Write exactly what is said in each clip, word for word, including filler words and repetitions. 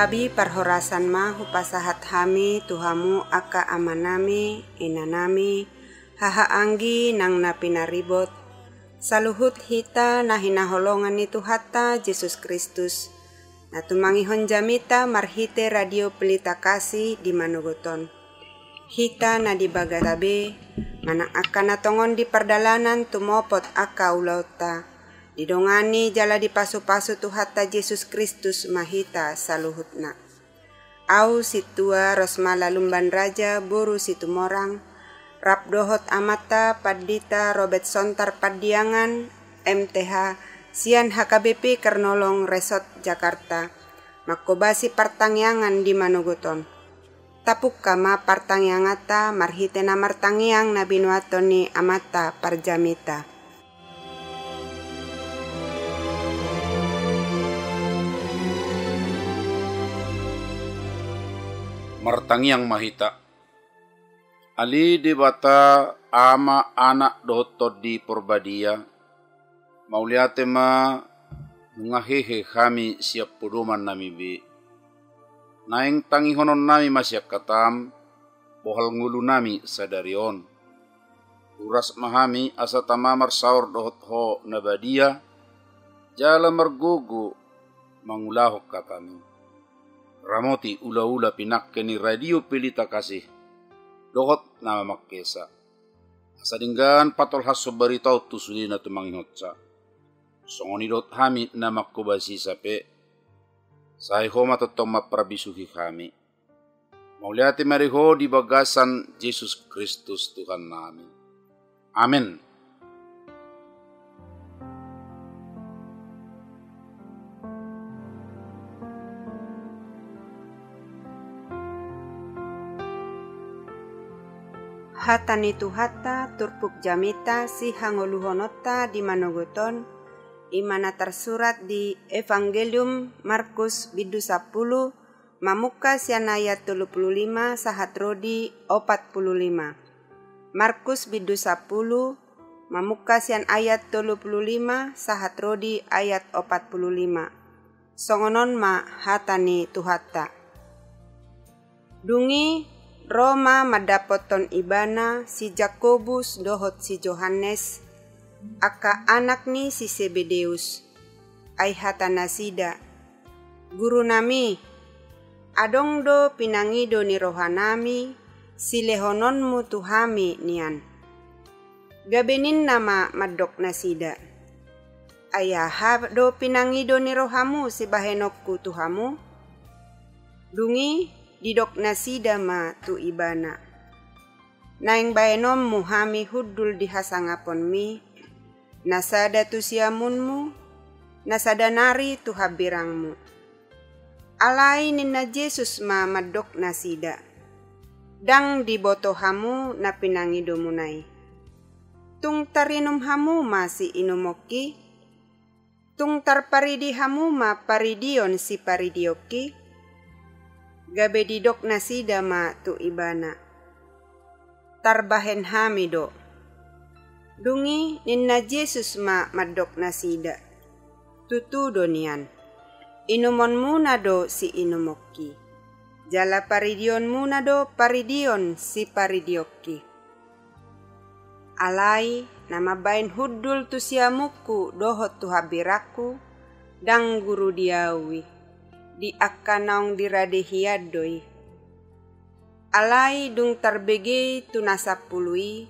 Gabe parhorasan ma hupasahat hami tu hamu angka amanami, inanami, hahaanggi nang na pinaribot, saluhut hita na hinaholongan ni Tuhanta Jesus Kristus, na tumangihon jamita marhite Radio Pelita Kasih di manogot on. Hita na di bagasan be, manang angka na tongon di pardalanan tumopot angka ulaonta, didongani jala dipasupasu Tuhanta Jesus Kristus ma hita saluhutna. Ahu Sintua Rosmala Lumban Raja boru Situmorang, rap dohot amanta Pandita Robert Sontar Pandiangan, M T H, sian H K B P Kernolong Resort Jakarta, mangkobasi partangiangan di manogot on. Tapungka ma partangianganta marhite na martangiang na binoathon ni amanta parjamita. Martangiang ma hita. Ale Debata, Ama, Anak dohot Tondi Porbadia, mauliate ma nunga hehe hami sian podomannami be. Naeng tangihononnami ma sian hatam bohal ngolunami sadari on. Uras ma hami asa tama marsaor dohot Ho na badia, jala margogo mangulahon hatami. Ramoti ulaula pinangke ni Radio Pelita Kasih dohot na mamangkesa, asa denggan patolhashon barita on tu sude na tumangihonsa. Songon i dohot hami na mangkobasi sape, sai Ho ma tongtong mamparbisuhi hami. Mauliate ma di Ho di bagasan Jesus Kristus Tuhannami. Amen. Hata ni Tuhanta, turpuk jamita sihangoluhononta di manogot on, i ma na tarsurat di Evangelium Markus bindu sampulu, mamungka sian ayat tolu pulu lima sahat ro di opat pulu lima. Markus bindu sampulu, mamungka sian ayat tolu pulu lima sahat ro di ayat opat pulu lima. Songon on ma hata ni Tuhanta. Dung i ro ma mandapothon Ibana si Jakobus dohot si Johannes, angka anak ni si Sebedeus. Ai hata nasida: Gurunami, adong do pinangido ni rohanami silehononmu tu hami nian. Gabe ninna ma mandok nasida: Ai aha do pinangido ni rohamu sibahenonku tu hamu? Dung i didok nasida ma tu Ibana: Naeng bahenonmu hami hundul di hasangaponmi, na sada tu siamunmu, na sada nari tu hambirangmu. Alai ninna Jesus ma mandok nasida: Ndang diboto hamu na pinangidomuna i. Tung tarinum hamu ma siinumonki? Tung tarparidi hamu ma paridion siparidionki? Gabe didok nasida ma tu Ibana: Tarbahen hami do. Dung i ninna Jesus ma mandok nasida: Tutu do nian, inumonmuna do siinumonki, jala paridionmuna do paridion siparidionki. Alai na mambahen hundul tu siamunku dohot tu hambirangku, ndang guru di ahu i, di angka naung dirade hian do i. Alai dung tarbege i tu na sampulu i,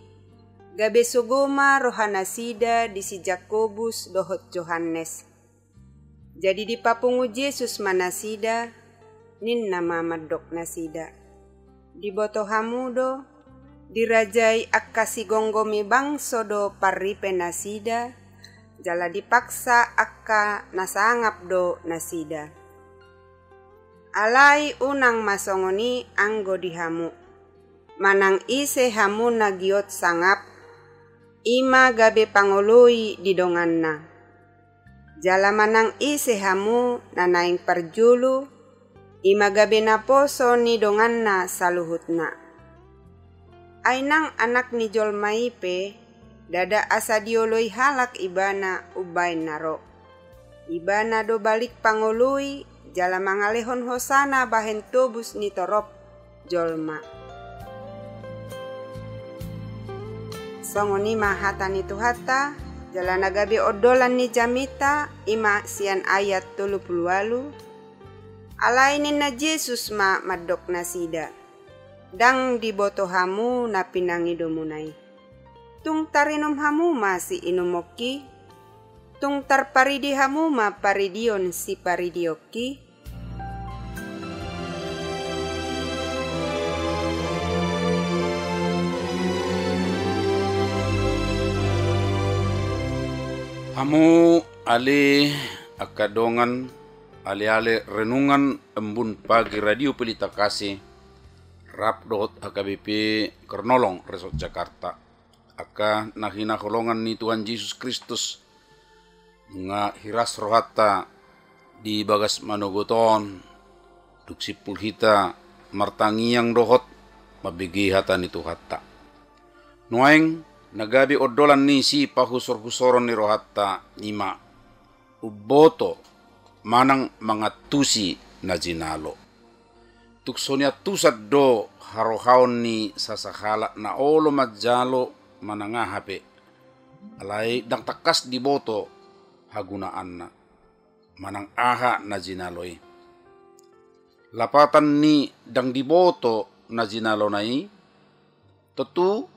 gabe sogo ma rohanasida di si Jakobus dohot Johannes. Jadi dipapungu Jesus ma nasida, ninna ma mandok nasida: Diboto hamu do, dirajai angka sigomgomi bangso do parripe nasida, jala dipaksa angka na sangap do nasida. Alai unang ma songon i anggo di hamu. Manang ise hamu na giot sangap, i ma gabe pangoloi di donganna. Jala manang ise hamu na naeng parjolo, i ma gabe naposo ni donganna saluhutna. Ai nang Anak ni jolma i pe, ndada asa dioloi halak Ibana umbahen na ro. Ibana do balik pangoloi jala mangalehon hosana bahen tobus ni torop jolma. Songon i ma hata ni Tuhanta, jala na gabe ondolan ni jaminta, i ma sian ayat tolu pulu ualu. Alai ninna Jesus ma mandok nasida: Ndang diboto hamu na pinangidomuna i. Tung tarinum hamu ma siinumongki? Tung tarparidi hamu ma paridion siparidionki? Hamu ale angka dongan, ale-ale renungan Embun Pagi Radio Pelita Kasih, rap dohot H K B P Kernolong Resort Jakarta. Angka na hinaholongan ni Tuhan Jesus Kristus, nunga hiras rohanta di bagas manogot on, dung simpul hita martangiang dohot mambege hata ni Tuhanta. Nuaeng na gabe ondolan ni sipahusor-husoron ni rohanta i ma: Umboto manang mangantusi na jinalo. Tung so niantusan do harohaon ni sasahalak na olo manjalo manang aha pe, alai ndang tangkas diboto hagunaanna manang aha na jinalo i. Lapatan ni ndang diboto na jinalona i, tontu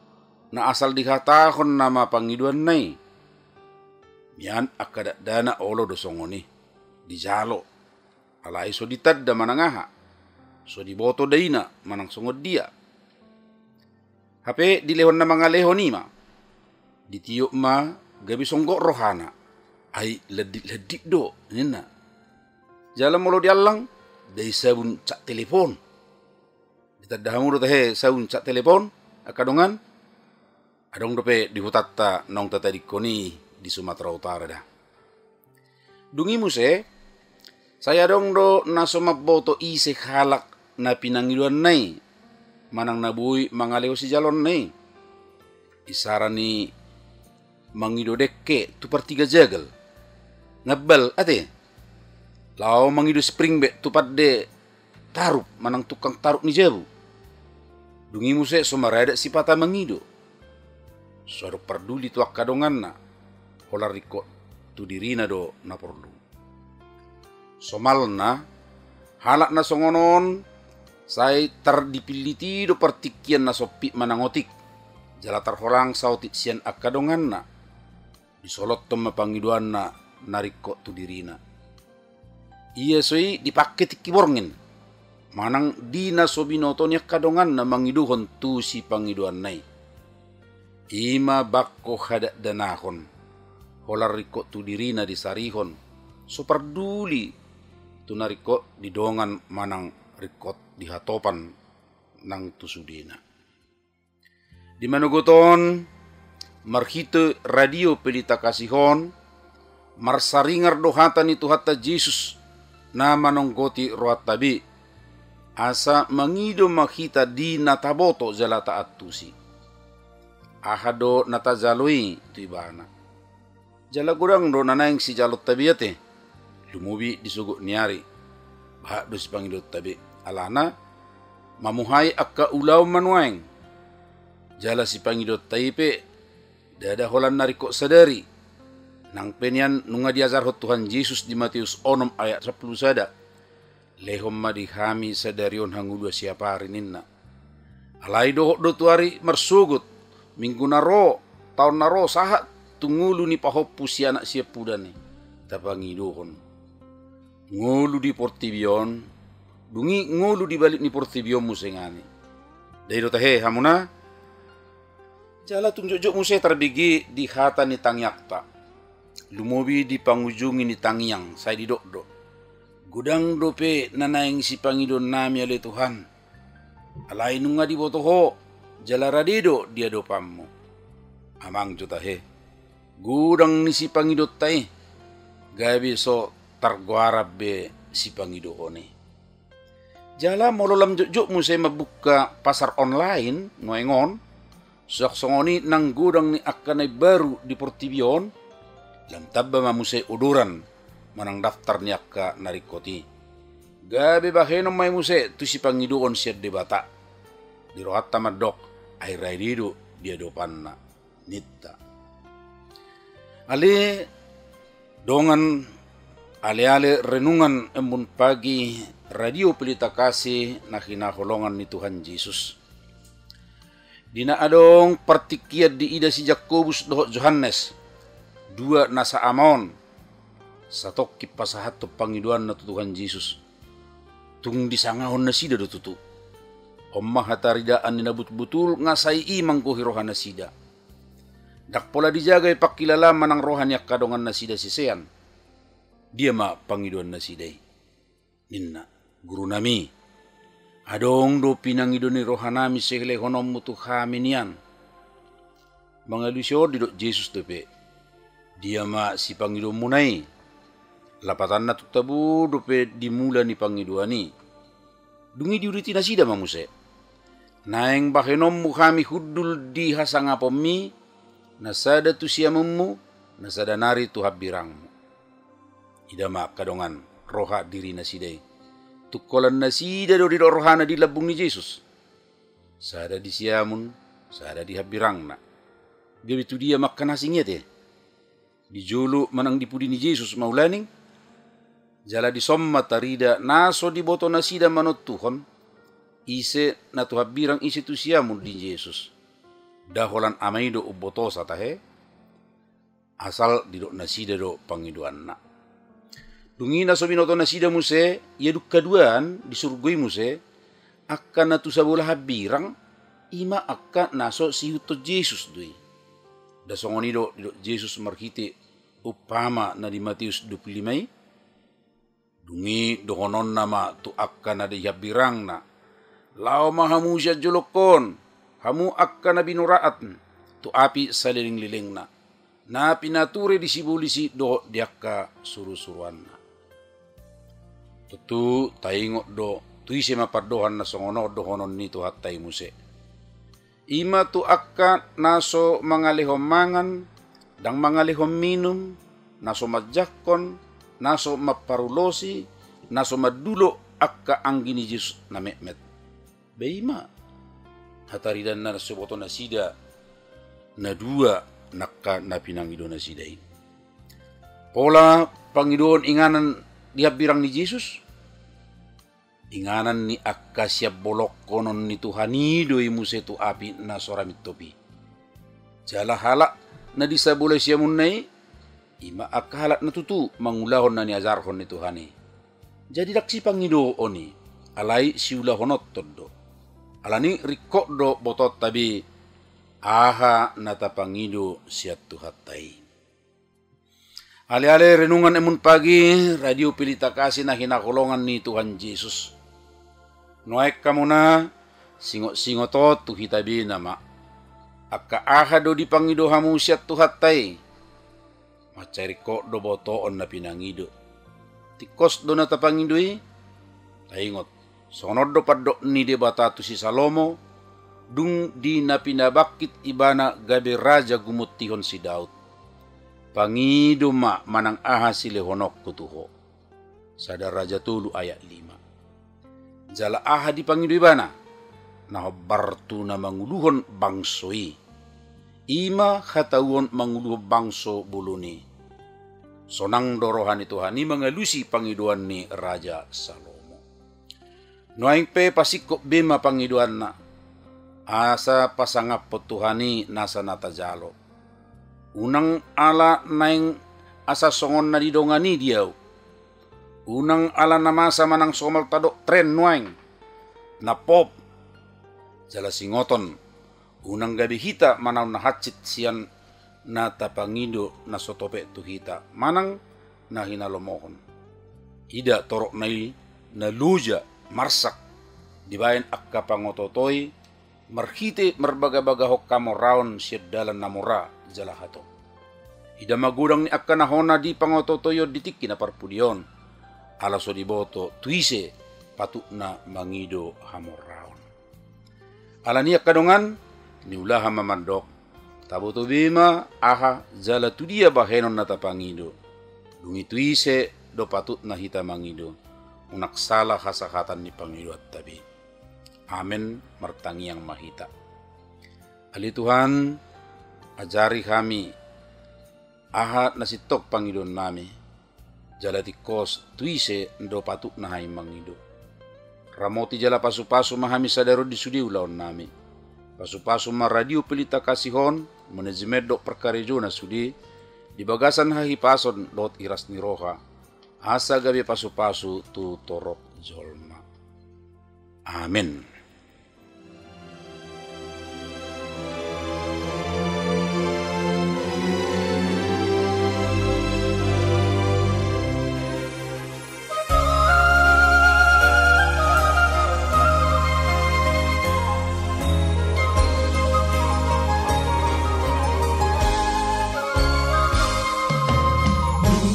na asal dihatahon nama pangidoanna i. Mian angka dakdanak olo do songon i, dijalo, alai so ditanda manang aha, so diboto daina manang songon dia. Hape dilehon na mangalehon i ma, ditiop ma gabe songgop rohana, ai landit-landit do ninna. Jala molo diallang, dai sabun cap telepon. Ditanda hamu do tahe sabun cap telepon, angka dongan? Adong dope di hutanta naung tatadingkon i di Sumatera Utara da. Dung i muse, sai adong do na so mamboto ise halak na pinangidoanna i, manang na boi mangalehon sijalonna i. Isarana i mangido dengke tu partiga jagal. Ngambal ate. Laho mangido spring bed tu pande tarup manang tukang tarup ni jabu. Dung i muse so maradat sipata mangido. So adong parduli tu angka donganna, holan ringkot tu dirina do na porlu. Somalna, halak na songon on sai tardipillit i do partingkian na sompit manang otik, jala tarholang saotik sian angka donganna. Disolothon ma pangidoanna na ringkot tu dirina. Ia so i dipangke tingki borngin, manang di na so binoto ni angka donganna mangidohon tu sipangidoanna i. I ma bangko hadakdanahon, holan ringkot tu dirina disarihon, so parduli tu na ringkot di dongan manang ringkot di hatopan nang tu sudena. Di manogot on, marhite Radio Pelita Kasih on, marsaringar do hata ni Tuhanta Jesus na manonggoti rohanta be, asa mangido ma hita di na taboto jala taantusi. Aha do na tajalo i tu Ibana? Jala godang do na naeng sijalonta be ate, lumobi di sogot ni ari. Bahat do sipangidoanta be, alana mamuhai angka ulaon ma nuaeng. Jala sipangidoanta i pe ndada holan na ringkot sadari. Nang pe nian nunga diajarhon Tuhan Jesus di Mateus onom ayat sampulu sada: Lehon ma di hami sadari on hangoluan siapari, ninna. Alai dohot do tu ari marsogot, minggu na ro, taon na ro, sahat tu ngolu ni pahompu sianak siampudan i tapangidohon. Ngolu di portibi on, dung i ngolu di balik ni portibi on muse ngani. Dai do tahe hamuna? Jala tung jotjot muse tarbege di hata ni tangiangta. Lumobi di pangujungi ni tangiang, sai didok do: Godang dope na naeng sipangidoannami ale Tuhan. Alai nunga diboto Ho, jala rade do di adopanMu. Amang jo tahe, godang ni sipangidoanta i, gabe so targoaran be sipangidohon i. Jala molo lam jotjot muse mambuka pasar online nuaeng on, suang songon i nang godang ni angka na imbaru di portibi on, lam tamba ma muse odoran manang daftar ni angka na ringkot i. Gabe bahenon ma i muse tu sipangidoon sian Debata. Di rohanta mandok, ai rade do di adopanna, ninta. Ale dongan, ale-ale renungan Embun Pagi Radio Pelita Kasih na hinaholongan ni Tuhan Jesus. Di na adong partingkian diida si Jakobus dohot Johannes, dua na saama on, satongkin pasahathon pangidoanna tu Tuhan Jesus. Tung disangahon nasida do tutu. On ma hataridaan ni na butbutul, nga sai i manggohi roha nasida. Ndang pola dijaga i pangkilalaan manang roha ni angka dongan nasida sisean. Dia ma pangidoan nasida i? Ninna, Gurunami, adong do pinangido ni rohanami sihelehononmu tu hami nian. Mangalusi on didok Jesus dope, dia ma sipangidoonmuna i? Lapatanna tung tabo dope di mula ni pangidoan i. Dung i diuduti nasida ma muse, naeng bahenonmu hami hundul di hasangaponmi, na sada tu siamunmu, na sada nari tu hambirangmu. Ida ma angka dongan, roha diri nasida i. Tung holan nasida do didok rohana di lambung ni Jesus. Sada di siamun, sada di hambirangna. Gabe tu dia ma angka na asing i ate? Di jolo manang di pudi ni Jesus ma ulaning? Jala dison ma tarida na so diboto nasida manontuhon ise na tu hambirang, ise tu siamun ni Jesus. Nda holan ama i do umbotosa tahe? Asal didok nasida do pangidoanna. Dung i na so binoto nasida muse, ia dung haduan di surgo i muse, angka na tu sabola hambirang, i ma angka na so siihuthon Jesus do i. Nda songon i do didok Jesus marhite umpama na di Mateus dua pulu lima i? Dung i dohononna ma tu angka na di hambirangna, laho ma hamu sian jolongkon, hamu angka na binoraat, tu api salelenglelengna, na pinature di sibolis i dohot di angka surusuruanna. Tontu taingot do, tu ise ma pandohan na songon on dohonon ni Tuhanta i muse. I ma tu angka na so mangalehon mangan, ndang mangalehon minum, na so manjangkon, na so mamparulosi, na so mandulo angka anggi ni Jesus na metmet. Ba i ma hataridanna na so diboto nasida na dua nangkin na pinangido nasida i. Pola pangidoon inganan di hambirang ni Jesus? Inganan ni angka sian bolongkonon ni Tuhan i do i muse tu api na so ra mintop i. Jala halak na di sabola siamunna i, i ma angka halak na tutu mangulahon na niajarhon ni Tuhan i. Jadi ndang sipangidoon i, alai siulahononhon do. Alani ringkot do botoonta be aha na tapangido sian Tuhanta i. Ale-ale renungan Embun Pagi Radio Pelita Kasih na hinaholongan ni Tuhan Jesus. Nuaeng hamuna singot-singot on tu hita be nama. Angka aha do dipangido hamu sian Tuhanta i? Mansai ringkot do botoon na pinangido. Tingkos do na tapangido i? Taingot, songon on do pandok ni Debata tu si Salomo, dung di na pinabangkit ibana gabe raja gumontihon si Daud. Pangido ma manang aha silehononku tu ho. Sada Raja tolu ayat lima. Jala aha dipangido ibana? Na hombar tu na manguluhon bangso i. I ma hatauon manguluhon bangso bolon i. Sonang do roha ni Tuhan i mangalusi pangidoan ni Raja Salomo. Nuaeng pe pasingkop be ma pangidoanna, asa pasangaphon Tuhan i nasa na tajalo. Unang ala naeng asa songon na didongani di ahu. Unang ala na masa manang somal tadok tren nuaeng, na pop. Jala singoton, unang gabe hita manaon na hansit sian na tapangido na so topet tu hita manang na hinalomohon. Ida torop na i na loja marsak dibaen angka pangotootoi marhite marbagabagahon hamoraon sian dalan na mora jala hatop. Ida ma godang ni angka na hona dipangotootoihon di tingki na parpudi on, ala so diboto tu ise patutna mangido hamoraon. Alani i angka dongan, niulahan ma mandok, taboto be ma aha jala tu dia bahenon na tapangido. Dung i tu ise do patutna hita mangido. unang sala hasahatan ni pangidoanta be. Amen. Martangiang ma hita. Ale Tuhan, ajari hami aha na sintong pangidoannami, jala tingkos tu ise do patutna hami mangido. Ramoti jala pasupasu ma hami sadari on di sude ulaonnami. Pasupasu ma Radio Pelita Kasih on, manajemen dohot parkarejona sude, di bagasan hahipason dohot iras ni roha, asa gabe pasupasu tu torop jolma. Amen.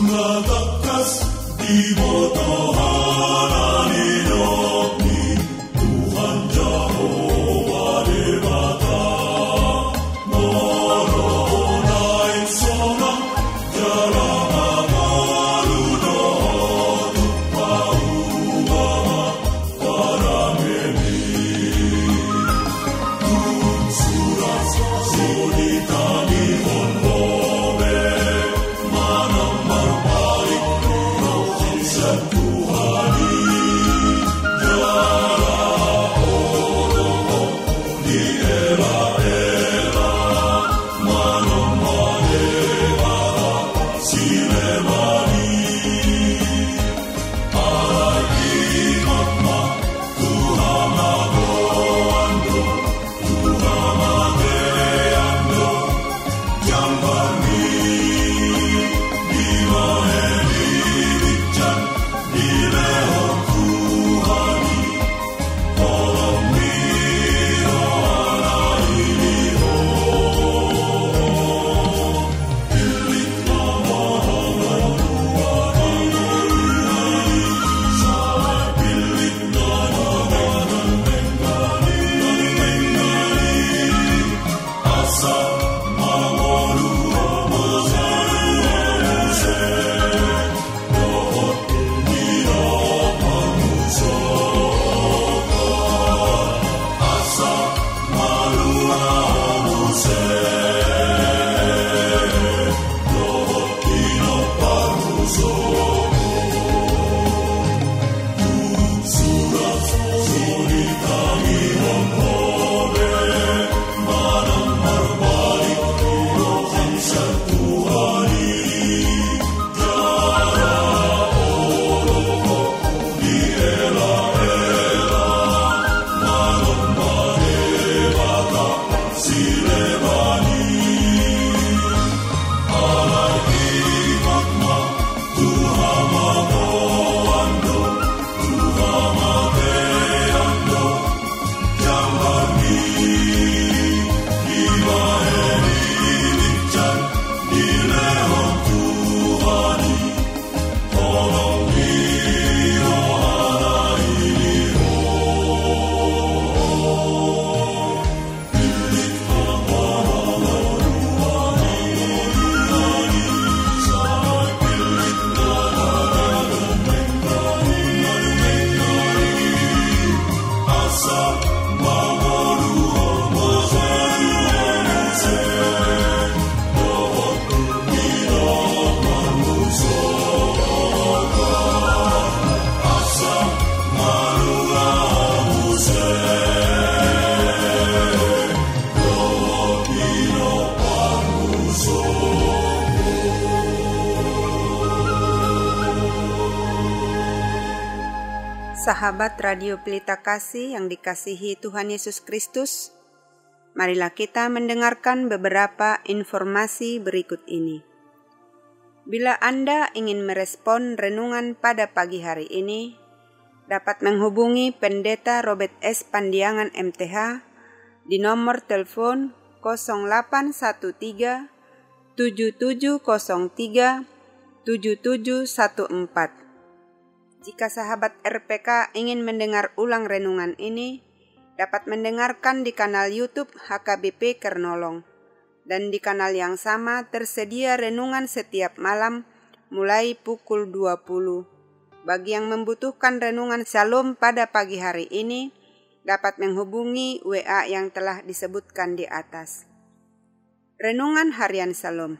Nunga tangkas diboto hami, Tuhan Jahowa Debata, molo naeng sonang jala mangolu dohot parumaen. Sahabat Radio Pelita Kasih yang dikasihi Tuhan Yesus Kristus, marilah kita mendengarkan beberapa informasi berikut ini. Bila Anda ingin merespon renungan pada pagi hari ini, dapat menghubungi Pendeta Robert S Pandiangan M T H di nomor telepon kosong delapan satu tiga, tujuh tujuh kosong tiga, tujuh tujuh satu empat. Jika sahabat R P K ingin mendengar ulang renungan ini, dapat mendengarkan di kanal YouTube H K B P Kernolong. Dan di kanal yang sama tersedia renungan setiap malam mulai pukul dua puluh. Bagi yang membutuhkan renungan Syalom pada pagi hari ini, dapat menghubungi W A yang telah disebutkan di atas. Renungan Harian Syalom.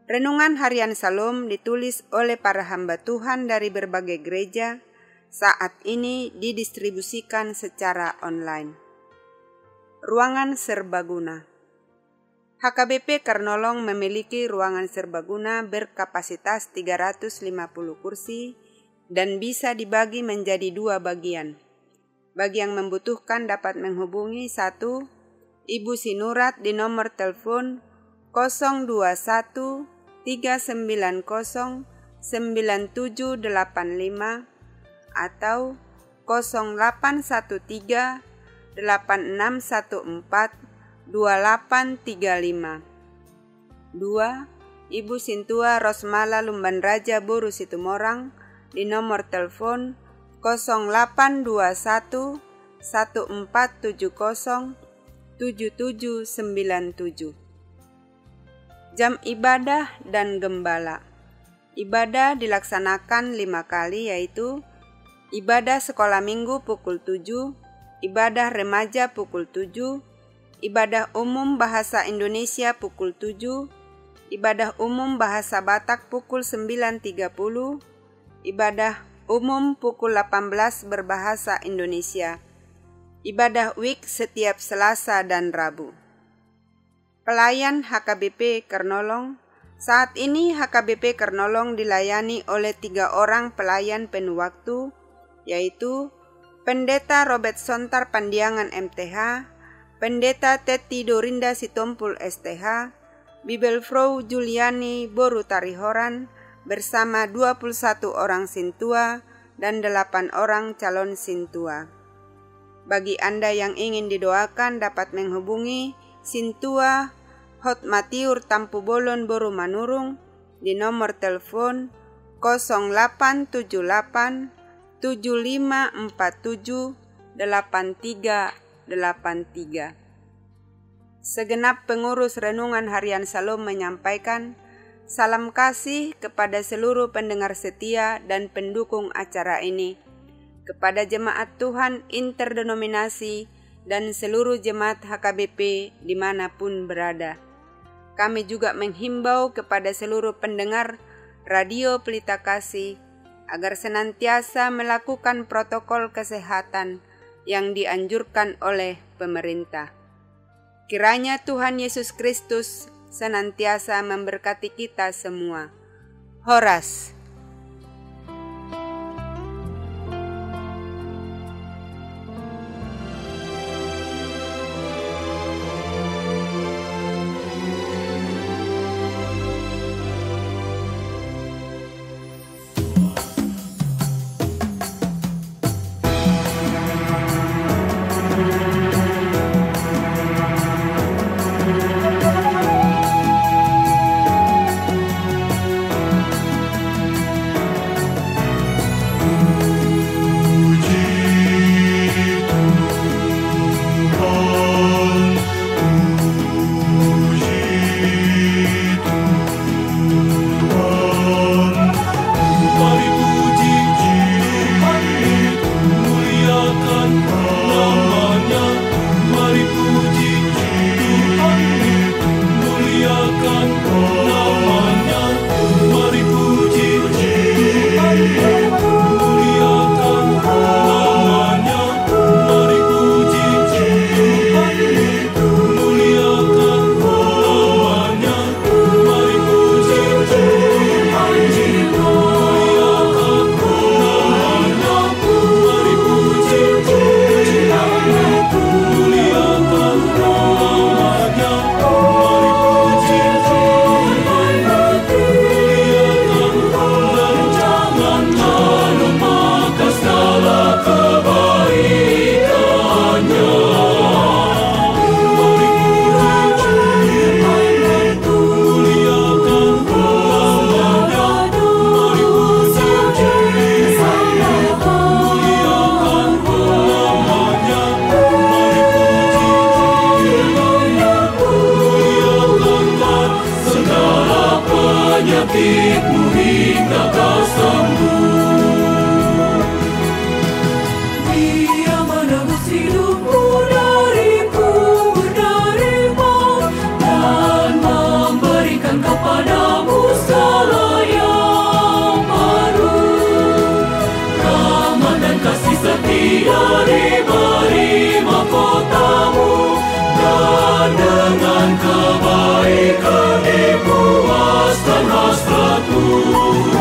Renungan Harian Syalom ditulis oleh para hamba Tuhan dari berbagai gereja, saat ini didistribusikan secara online. Ruangan serbaguna. H K B P Kernolong memiliki ruangan serbaguna berkapasitas tiga ratus lima puluh kursi dan bisa dibagi menjadi dua bagian. Bagi yang membutuhkan dapat menghubungi: satu, Ibu Sinurat di nomor telepon kosong dua satu tiga sembilan kosong sembilan tujuh delapan lima atau kosong delapan satu tiga delapan enam satu empat dua delapan tiga lima. Dua, Ibu Sintua Rosmala Lumban Raja boru Situmorang di nomor telepon kosong delapan dua satu satu empat tujuh kosong tujuh tujuh sembilan tujuh. Jam ibadah dan gembala. Ibadah dilaksanakan lima kali, yaitu ibadah sekolah minggu pukul tujuh, ibadah remaja pukul tujuh, ibadah umum bahasa Indonesia pukul tujuh, ibadah umum bahasa Batak pukul sembilan tiga puluh, ibadah umum pukul delapan belas berbahasa Indonesia. Ibadah wik setiap Selasa dan Rabu. Pelayan H K B P Kernolong. Saat ini H K B P Kernolong dilayani oleh tiga orang pelayan penuh waktu, yaitu Pendeta Robert Sontar Pandiangan M T H, Pendeta Tetti Dorinda Sitompul S T H, Bibelvrouw Juliani boru Tarihoran, bersama dua puluh satu orang sintua dan delapan orang calon sintua. Bagi Anda yang ingin didoakan dapat menghubungi Sintua Hotmatiur Tampubolon boru Manurung di nomor telepon kosong delapan tujuh delapan tujuh lima empat tujuh delapan tiga delapan tiga. Segenap pengurus Renungan Harian Syalom menyampaikan salam kasih kepada seluruh pendengar setia dan pendukung acara ini, kepada jemaat Tuhan interdenominasi, dan seluruh jemaat H K B P di mana pun berada. Kami juga menghimbau kepada seluruh pendengar Radio Pelita Kasih agar senantiasa melakukan protokol kesehatan yang dianjurkan oleh pemerintah. Kiranya Tuhan Yesus Kristus senantiasa memberkati kita semua. Horas. Dengan kebaikan dipuaskan hasratmu.